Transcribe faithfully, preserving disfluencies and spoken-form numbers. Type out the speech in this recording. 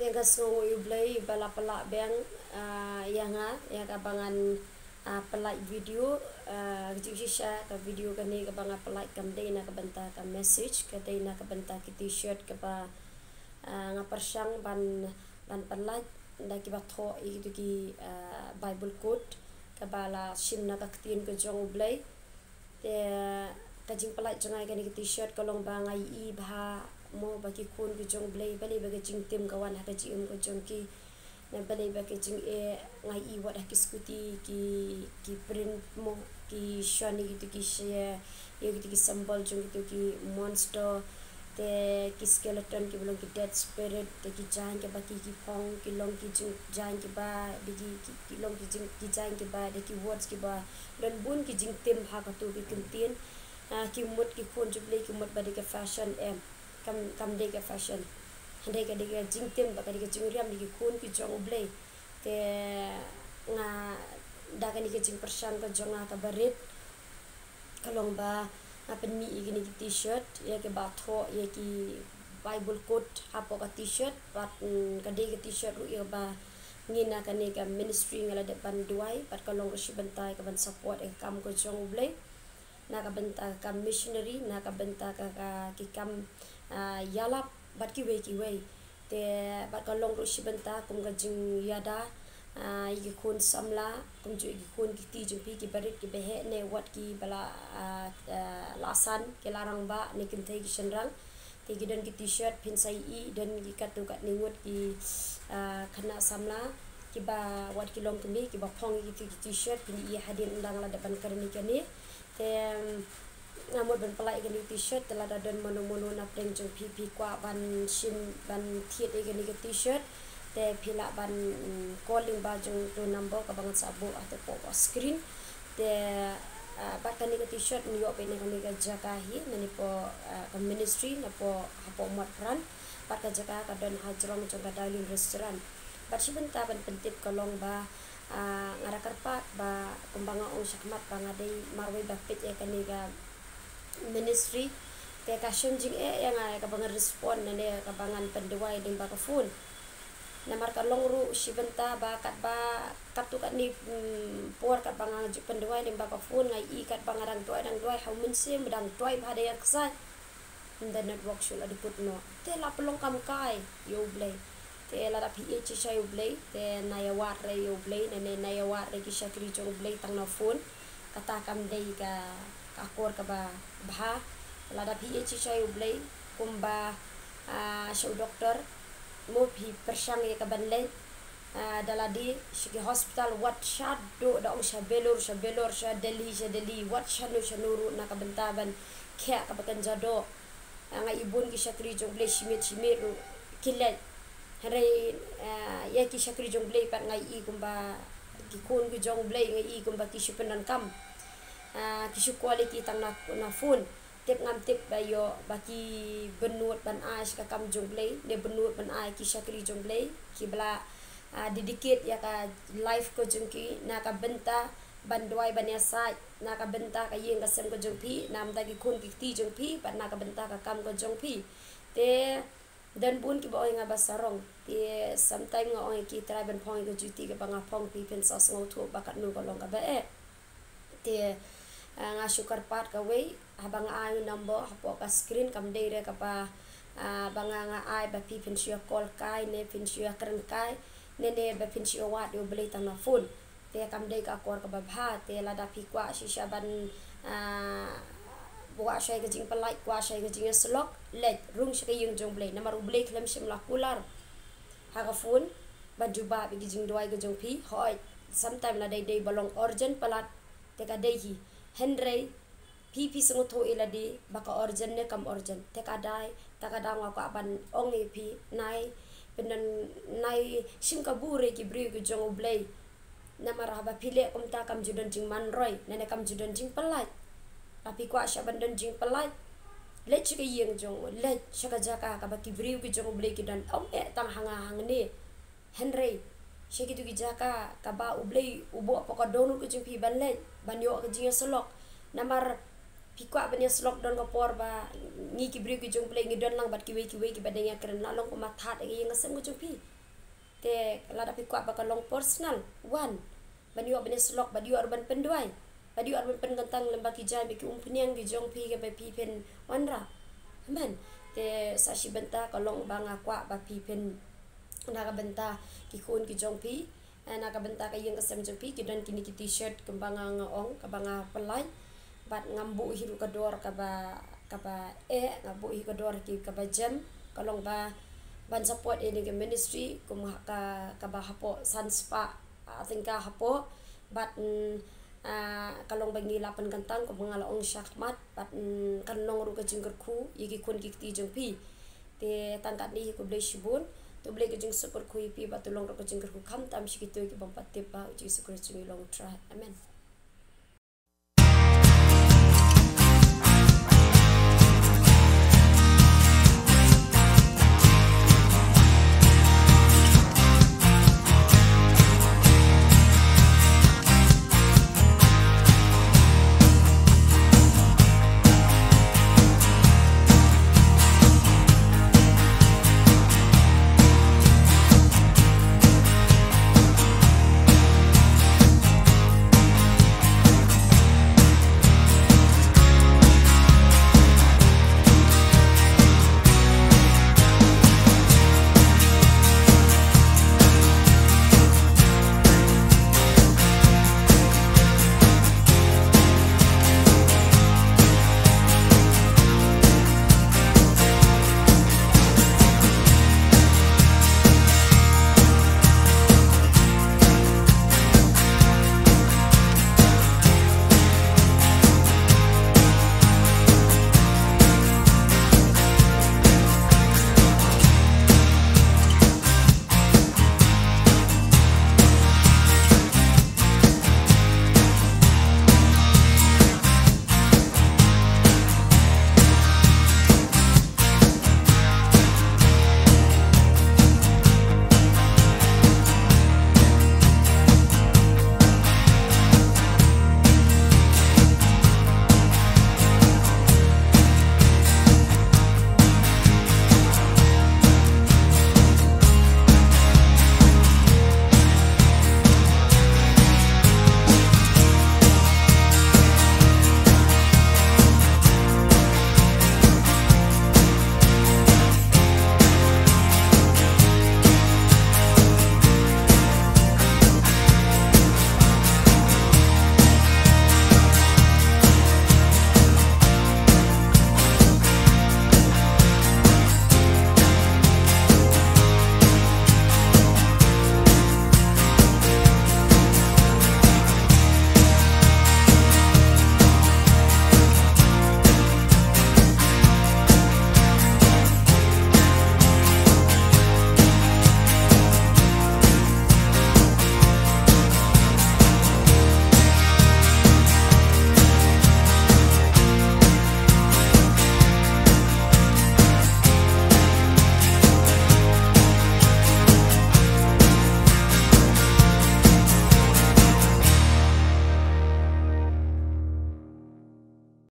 Ïa nga sngew ïa U Blei ba la pynlah biang, ah, ïa nga, ïa kaba ngan, ah, pynlait video, ah, ka jingshisha ka video kane kaba nga pynlait kam dei na ka bynta ka message, ka dei na ka bynta ki t-shirt kaba, ah, nga pyrshang ban, ban pynlait da kiba thoh ïa kitu ki, ah, Bible quote kaba la shim na ka ktien ka jong U Blei. Te ka jingpynlait jong nga ïa kane ka t-shirt ka long ba nga ïohi bha mo ba ki khun ki jong U Blei, balei ba ka jingtim ka wan ha ka jingim ka jong ki. Na balei ba ka jingeh, nga ïohi wat ha ki scooty ki, ki print mo, ki shon ïa kitu ki share, ïa kitu ki symbol jong kitu ki monster. Te ki skeleton kiba long ki dead spirit, te ki jaiñ kiba ki, ki phong, ki long ki jing, jaiñ kiba, de ki, ki, ki long ki jing, ki jaiñ kiba, de ki words kiba don bun ki jingtim ha katu ki ktien. Ah, ki mut ki khun jong U Blei ki mut ba dei ka fashion em. Kam, kam dei ka fashion. Hynrei ka dei ka jingtim bad ka dei ka jingriam da ki khun ki jong U Blei. Te nga da kane ka jingpyrshang ka jong nga kaba rit ka long ba nga pynmih ïa kine ki t-shirt, ïa kiba thoh ïa ki Bible quote hapoh ka t-shirt, bad, mm, ka dei ka t-shirt ruh ïa kaba ngi na kane ka ministry nga la dep ban duwai, bad ka long ruh shi bynta ïa ka ban support ïa ka kam ka jong U Blei. Na ka bynta ka kam missionary, na ka bynta ka, ka, ki kam, ah, ïalap, bad kiwei kiwei. Te bad ka long ruh shi bynta kum ka jingïada, ah, ïa ki khun samla, kumjuh ïa ki khun ki kti jong phi kiba rit kiba heh ne wat kiba la, ah, ah, la san, ki la rangbah ne kynthei ki shynrang. Te ki don ki t-shirt phin sa ïohi, don ki katto katne ngut ki, ah, khynnah samla kiba wat ki longkmie kiba phong ïa ki t-shirt, phin ïohi hadien ynda nga la dep ban kren ïa kane. Te, mm, nga mut ban pynlait ïa kane ka t-shirt, te lada don mano mano na pdeng jong phi, phi kwah ban shim, ban thied ïa kane ka t-shirt, te phi lah ban, mm, call lyngba jong uto u number kaba ngan sa buh hapoh, hapoh screen. Te, ah, bad kane ka t-shirt yn ïoh beit na kane ka jaka hi, na ne poh, ah, ka ministry, na poh, hapoh Motphran. Bad ka jaka ka don hajrong jong ka Darling Restaurant. Bad shi bynta ban pyntip ka long ba, ah, nga da kyrpad ba kumba nga ong shakhmat ba nga dei marwei ba peit ïa kane ka ministry. Te ka shon jingeh ïa nga ïa kaba ngan respond ne kaba ngan pynduwai lyngba ka phone. Namar ka long ruh shi bynta ba katba katto katne, mm, por katba nga ju pynduwai lyngba ka phone nga ïohi katba nga dang duwai, dang duwai ha u mynsiem, dang duwai bha da ïa ka ksai. Ynda network shu la dkut noh. Te la pynlong kam kai ïa U Blei. Te lada phi ïeit shisha ïa U Blei, te na ïa wad re ïa U Blei, ne, ne na ïa wad re ki shakri jong U Blei tang na phone. Kata kam dei ka, ka akor kaba bha. Lada phi ïeit shisha ïa U Blei, kumba, ah, sha u doktor, mo phi pyrshang ïa ka ban leit, ah, da lade sha ki hospital, wat sha duh da ong sha Vellore, sha Vellore, sha Delhi, sha Delhi, wat shano shano ruh na ka bynta ban khiah kaba kynja doh. Ah, nga ïohi bun ki shakri jong U Blei shi miet shi miet ruh ki leit. Hynrei, ah, ïa ki shakri jong U Blei pat nga ïohi kumba ki khun ki jong U Blei nga ïohi kumba ki shu pyndonkam. Ah, ki shu call ïa ki tang na, na phone. Tip ngam tip ba ïoh ba ki bynnud ban ai sha ka kam jong U Blei, ne bynnud ban ai ki shakri jong U Blei, kiba la, ah, dedicate ïa ka life ka jong ki na ka bynta ban duwai ban ïasaid na ka bynta ka ïing ka sem ka jong phi, na ka bynta ki khun ki kti jong phi, bad na ka bynta ka kam ka jong phi. Te don bun kiba ong ïa nga ba sarong. Te sometime nga ong ïa ki try ban phong ïa ka juti kaba nga phong, phi phin sa sngewthuh ba katno ka long kaba eh. Te, ah, nga shu kyrpad kawei, haba nga ai u number hapoh ka screen, kam dei re kaba, ah, ba nga, nga ai ba phi phin shu ïa call kai, ne phin shu ïa kren kai, ne, ne ba phin shu ïa wad ïa U Blei tang na phone. Te kam dei ka akor kaba bha, te lada phi kwah shisha ban, ah, kwah shisha ka jingpynlait, kwah shisha ka jingïasyllok, leit rung sha ka ïing jong U Blei, namar U Blei khlem shym la kular ha ka phone ban jubab ïa ki jingduwai ka jong phi. Hooid, sometime la dei dei ba long urgent palat, te ka dei hi. Hynrei phi, phi sngewthuh ïa lade ba ka urgent ne kam urgent. Te ka dei, te ka dang nga kwah ban ong ïa phi, nai pyndon, nai shim kabu re ki briew ki jong U Blei. Namar haba phi leh kumta kam ju don jingman roi, ne, ne kam ju don jingpynlait. Ba phi kwah shisha ban don jingpynlait, leit sha ka ïing jong, leit sha ka jaka kaba ki briew ki jong U Blei ki don, ym eh tang ha nga hangne. Hynrei sha kitu ki jaka kaba U Blei u buh hapoh ka dohnud ka jong phi ban leit ban ïoh ka jingïasyllok. Namar phi kwah ban ïasyllok, don ka por ba ngi ki briew ki jong U Blei ngi don lang bad kiwei kiwei kiba dang ïakren, la long kumba thad ïa ka ïing ka sem ka jong phi. Te lada phi kwah ba ka long personal, wan ban ïoh ban ïasyllok, ban ïoh ruh ban pynduwai, ban ïoh ruh ban pynkyntang lem bad ki jaiñ bad ki umphniang ki jong phi kiba phi phin wanrah. Amen. Te sa shi bynta ka long ba nga kwah ba phi phin, na ka bynta ki khun ki jong phi, eh, na ka bynta ka ïing ka sem jong phi, ki don kine ki t-shirt kumba nga, nga ong, kaba nga pynlait. Bad ngam buh hi ruh ka dor kaba, kaba eh, nga buh hi ka dor ki kaba jem. Ka long ba ban support ïa kane ka ministry kum ha ka, kaba hapoh san spah, ah, tyngka hapoh. Bad, mm, ah, ka long ba ngi la pynkyntang kumba nga la ong shakhmat. Bad, mm, kan long ruh ka jingkyrkhu ïa ki khun ki kti jong phi. Te tang katne hi, khublei shibun. To U Blei un kyrkhu ïa phi bad to long ruh ka jingkyrkhu khamtam sha kito ki bym pat tip ba U Jisu Khrist u long U Trai. Amen.